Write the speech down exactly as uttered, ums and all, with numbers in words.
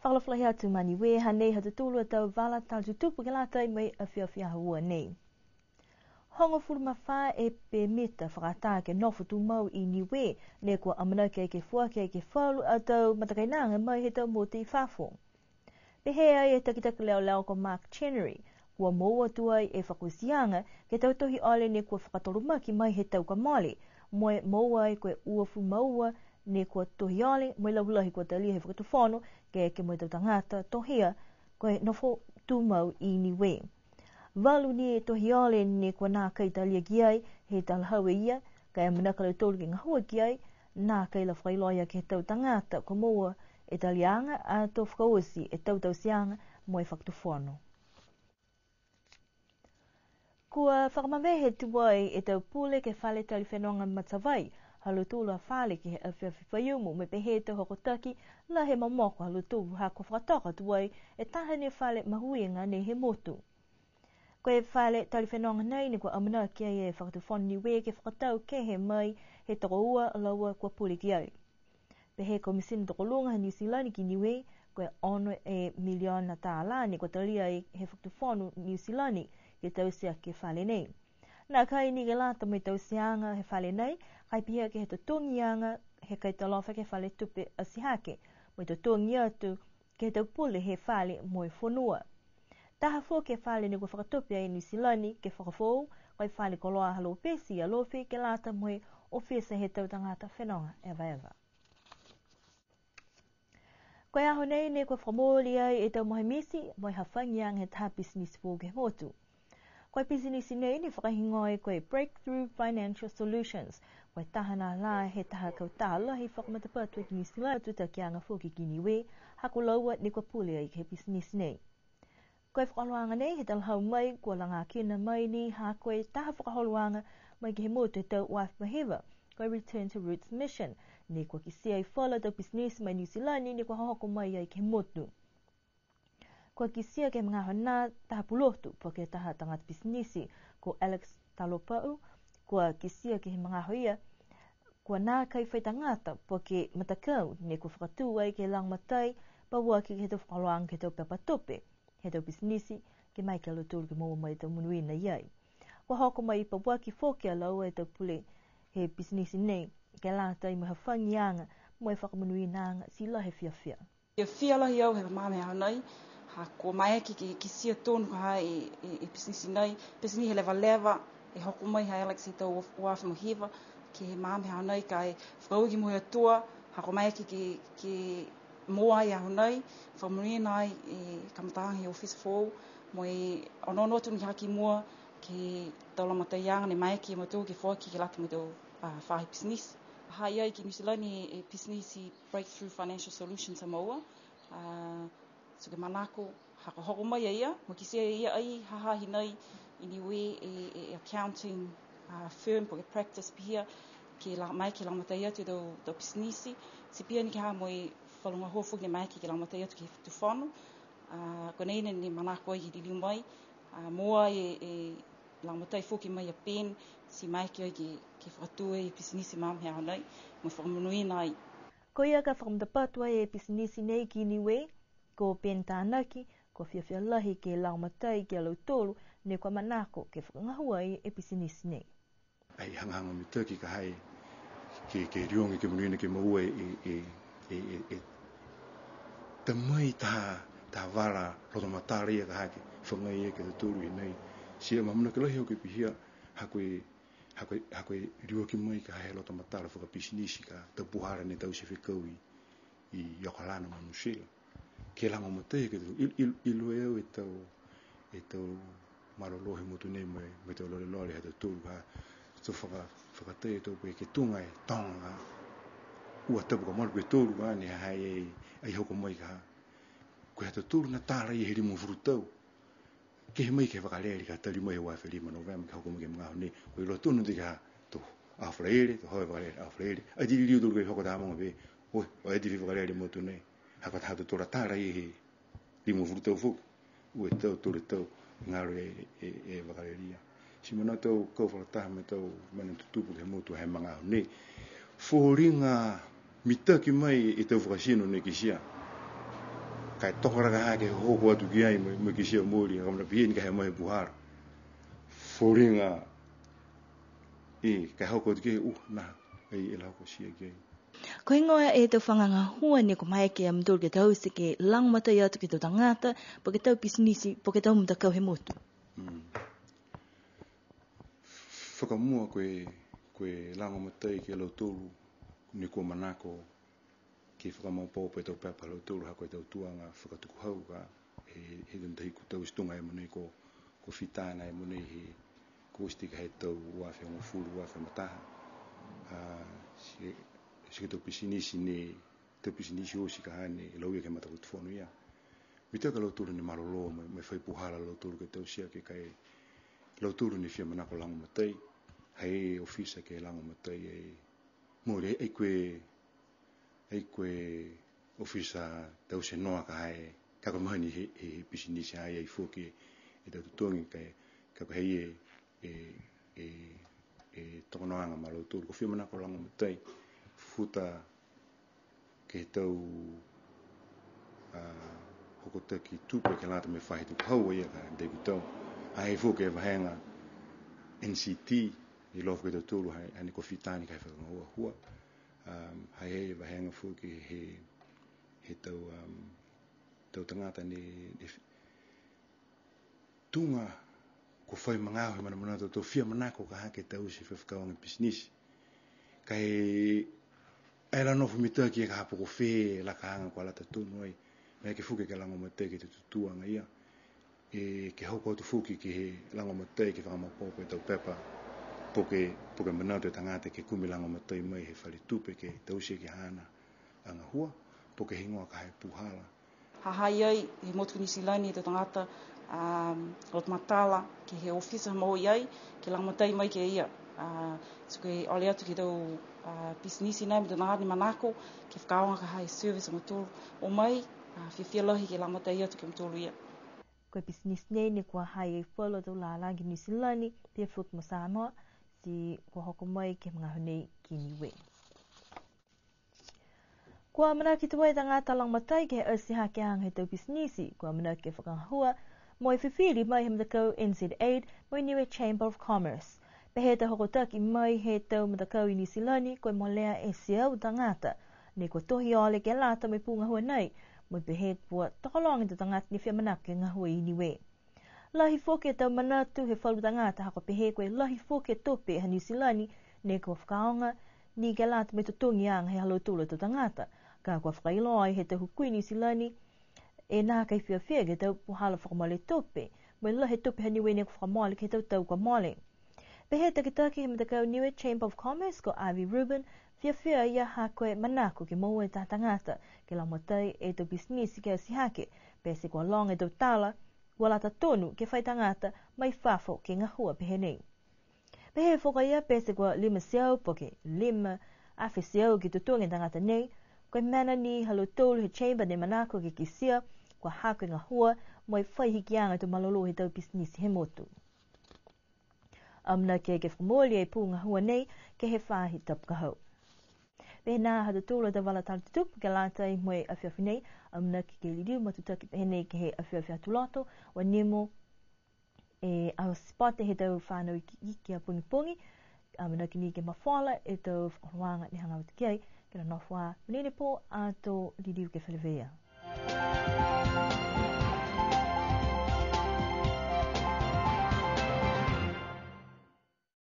Fakaalofa lahi atu ma Niue, hanei ha tautolu a tau vala tala tutupu ke lata mo e afiafi Aho Ua nei. Hogofulu ma fā e pemita fakaatā ke nofo tumau i Niue, ne kua amanaki ke foaki ke he falu a tau matakainaga mai he tau motu i fafo. Pehē ai e takitaki leoleo ko Mark Chenery, kua moua atu ai e fakaotiaga ke he tau tohi ole ne kua fakatolomaki mai he tau kua mole, mo e moua ai ko e uafulu ma ua ne kua tohi ole, mo e laulahi kua talia he fakatufono, ke eke mo e tau tagata tohia ko e nofo tumau i Niue. Valu ni e tohi ole ne kua nākai talia ki ai he talahau e ia, ka e manako a lautolu ke gahua ki ai, nākai la fakailoa ia ke he tau tagata kua moua e taliaga, ato fakaoti e tau tauteaga mo e fakatufono. Kua fakamavehe tuai e tau pule ke he fale tali fenoga Matavai ha lautolu a fale ke he afiafi Faiumu, mo e pehē e tau hokotaki lahi e momoko ha lautolu ha kua fakatoka tuai e taha ni e fale mahuiga nei he motu. Ko e fale tali fenoga nei ne kua amanaki ai e Fakatufono Niue ke fakatau kehe mai he tokoua laua kua pule ki ai. Pehē e Komisina Tokoluga ha Niu Silani ki Niue, ko e ono e miliona tālā ne kua talia ai he Fakatufono Niu Silani ke taute aki e fale nei. Nākai ni ke lata mo e tauteaga he fale nei, ka e pihia ke he totogiaga he kaitalofa ke he fale tupe atihake, mo e totogi atu ke he tau pule he fale mo e fonua. Taha foki e fale ne kua fakatupe ai Niu Silani ke fakafoou, ko e fale koloa ha Lopesi i Alofi ke lata mo e ofisa he tau tagata fenoga evaeva. Ko e aho nei ne kua fakamooli ai e tau mohe miti, mo e hafagiaga he taha pisinisi foou ke he motu. Ko e pisinisi nei ne fakahigoa ko e Breakthrough Financial Solutions, ko e taha nā lā he taha kautaha lahi fakamatapatu ki Niu Silani, tutakiaga foki ki Niue, ha ko laua ne kua pule ai ke he pisinisi nei. Ko e fakaholoaga nei, he talahau mai, kua lagakina mai ni ha ko e taha fakaholoaga mai ke he motu he tau ua afe ma hiva, ko e Return to Roots Mission, ne kua kitia e falu tau pisinisi mai Niu Silani ne kua hohoko mai ai ke he motu. Kua kitia ke he magaaho nā taha pulotu, po ke taha tagata pisinisi, ko Alex Talopau, kua kitia ke he magaaho ia, kua nākai fai tagata, po ke matakau, ne kua fakatū ai ke lagomatai, pauaki ke he tau fakaholoaga ke he tau pepa tupe he tau pisinisi, ke maeke a lautolu ke moua mai e tau monuina i ai. Kua hoko mai pauaki foki a laua e tau pule he pisinisi nei, ke lata mo e hafagiaga mo e fakamonuinaaga ti lahi e fiafia. Fiafia lahi au he magaaho nei, ha kua maeke ke kitia tonu ha e, e, e pisinisi nei, pisinisi he levaleva, e hoko mai ha Alex he tau ua afe ma hiva, ke he magaaho nei ka e fakaaue ki mua he Atua, ha kua maeke ke, ke moua e aho nei, fakamonuina ai e kamataaga he ofisa foou, mo e onoono atu ni ha ki mua ke he tau lagomataiaga ne maeke ia mautolu ke foaki ke lata mo e tau, a, faahi pisinisi. Ha i ai ki Niu Silani e pisinisi Breakthrough Financial Solutions a maua, a, so ke manako, ha kua hoko mai a ia, mo e kitia e ia ai ha ha i nei i Niue e, e, e accounting, a, firm, po ke practice pihia, ke la, maeke ke lagomatai atu e tau, tau pisinisi, ti pihia ni ke ha mo e falu gahua foki ne maeke ke lagomatai atu ke he Fakatufono, a, ko e nei ne, ne manako ai ke liliu mai, a, moua e, e lagomatai foki mai a Ben, ti maeke ai ke, ke fakatū e pisinisi magaaho nei, mo e fakamonuina ai. Ko ia ka fakamatapatu ai e pisinisi nei ki Niue, ko Ben Tanaki, kua fiafia lahi ke lagomatai ki a lautolu, ne kua manako ke fakagahua ai e pisinisi nei. Ai hagahaga mitaki ka ha e, ke, ke liogi ke monuina ke moua e, e, e, e, e, ta mai taha, taha vala loto matala ia ka ha ke, fagai ia ke tautolu i nei. Ti amanaki lahi au ke pihia, ha ko e, ha ko e, ha ko e liuaki mai ka ha e loto matala fakapisinisi ka tau puhala ne taute fekau i, i Okalana mo Niu Silani. Ke lagomatai ke tau, il-, il-, iloa e au e tau, e tau malolō he motu nei mo e, mo e tau lolelole ha tautolu ka, to faka-, fakatai e tau ke tuga e toga, ua tapu ka malu ke tolu ka, ne ha ha i ai, ai hoko mai ka. Ko e ha tautolu ne tala ia he limagofulu tau. Kehe mai ke he vakalele ka tali mai he ua afe lima Novema ke hoko mai ke he magaaho nei. Ko e iloa tonu ti ka to aho Falaile, to hau e vakalele, aho Falaile. Ai ti liliu tolu ke hoko taha mogo pē. Oi, ai ti fai vakalele motu nei. Ha ko e taha totolo tala ia he limagofulu tau foki. Ua e tau, tolu e tau, galo e, e, e vakalele ia. Ti manatu au kau fakataha mo e tau mena tutupu ke he motu he magaaho nei. Foliga mitaki mai e tau fakatino ne kitia. Ka e toka la ka ha ke hoko atu ki ai, mo e, mo e kitia mooli, ka mena pihia ni ka he mai he puhala. Foliga, e, ka hoko atu ki ai, uh, na, ai, e la hoko sia ki ai. Ko e heigoa e tau faga gahua ne kua maeke a mutolu ke taute ke lagomatai atu ke he tau tagata, po ke tau pisinisi, po ke tau matakau he motu. Mm. Fakamua ko e, ko e lagomatai ke he lautolu ne kua manako ke fakamaopoopo e tau pepa ha lautolu, ha ko e tau tuaga fakatukuhau ka he, he tau tahi kua taute tuga e mogonei ko, ko fita na e mogonei he, ko e ti ka he tau ua afe hogofulu, ua afe ma taha. A, ti, ti ko e tau pisinisi ne, tau pisinisi oti ka ha ne lauia ke he matakautafono ia. Mitaki a lautolu ne malolō, mo e, mo e fai puhala a lautolu ke tauteaga ke, ka e lautolu ne fia manako lagomatai, ha e ofisa ke lagomatai e, mooli, ai ko e, ai ko e ofisa taute noa ka ha e, ka ko e mahani he, he, he pisinisi ha i ai foki e tau totogi ka e, ka ko e ha i ai e, e, e, e tokanoaga ma lautolu. Kua fia manako lagomatai, futa ke he tau, a, hokotaki tupe ke lata mo e faahi tukuhau ia ka David Tau. Ha i ai foki e vahega N C T, iloa foki e tautolu, ha, ha ne kua fita ni ka he fakagahua. Um, ha i ai e vahega foki he, he tau, um, tau tagata ne, ne fi-, tuga kua fai magaaho he manamanatu to fia manako ka ha ke taute e fakaaoga pisinisi. Ka e, ai la nofo mitaki ka ha po ko fē e lakaaga kua lata tonu ai. Maeke foki ke lagomatai ke he tau tuaga ia. E, ke hoko atu foki ke he lagomatai ke fakamaopoopo e tau pepa. Po ke, po ke manatu e tagata ke kumi lagomatai mai he fale tupe ke taute ke he haana a gahua, po ke heigoa ka ha e puhala. Ha ha i ai he motu Niu Silani e tau tagata, um, loto matala ke he ofisa ha mau i ai, ke lagomatai mai ki a ia. A, ti ko e ole atu ke he tau, a, pisinisi nai mo e tau tagata ne manako ke fakaaoga ka ha e service ha mautolu. O mai, a, fiafia lahi ke lagomatai atu ki a mautolu ia. Ko e pisinisi nei ne kua ha i ai falu a tau lala ki Niu Silani, pihia foki mo Samoa, ti kua hoko mai ke he magaaho nei ki Niue. Kua amanaki tuai e tagata lagomatai ke he atihakeaga he tau pisinisi, kua amanaki ke fakagahua mo e fifili mai he matakau N Z Aid mo e Niue Chamber of Commerce. Pehē e tau hokotaki mai he tau matakau i Niu Silani, kua molea e teau tagata ne kua tohi ole ke lata mo e pū gahua nei, mo e pehē kua tokologa e tau tagata ne fia manako ke gahua i Niue. Lahi foki e tau manatu he falu tagata, ha kua pehē ko e lahi foki e tupe ha Niu Silani ne kua fakaaoga ni ke lata mo e totogiaga he ha lautolu a tau tagata. Ka kua fakailoa ai he tau hukui Niu Silani, e nākai fiafia ke he tau puhala fakamole tupe, mo e lahi e tupe ha Niue ne kua fakamole ke he tau tau kua mole. Pehē e takitaki he matakau Niue Chamber of Commerce ko Avi Rubin, fiafia a ia ha ko e manako ke moua e taha tagata ke lagomatai e tau pisinisi ke ati hake, pete kua loga e tau tala, kua lata tonu ke fai tagata mai fafo ke gahua pehē nei. Pehē foki a ia pete kua lima teau po ke lima afe teau ke totogi e tagata nei, ko e mena ni ha lautolu he Chamber ne manako ke kitia, kua hako e gahua, mo e fai hikiaga e tau malolō he tau pisinisi he motu. Amanaki ke fakamooli e pū gahua nei ke he faahi tapu ka hau. Pehē nā ha tautolu a tau vala tala tutupu ke lata mo e afiafi nei, amanaki ke liliu matutaki pehē nei ke he afiafi Aho Lotu, kua nimo e aho sipote he tau fanau ikiiki a pogipogi, amanaki ni ke mafola e tau fakaholoaga ne hagaao atu ki ai, ke nonofo ā, monuina e pō ato liliu ke feleveia.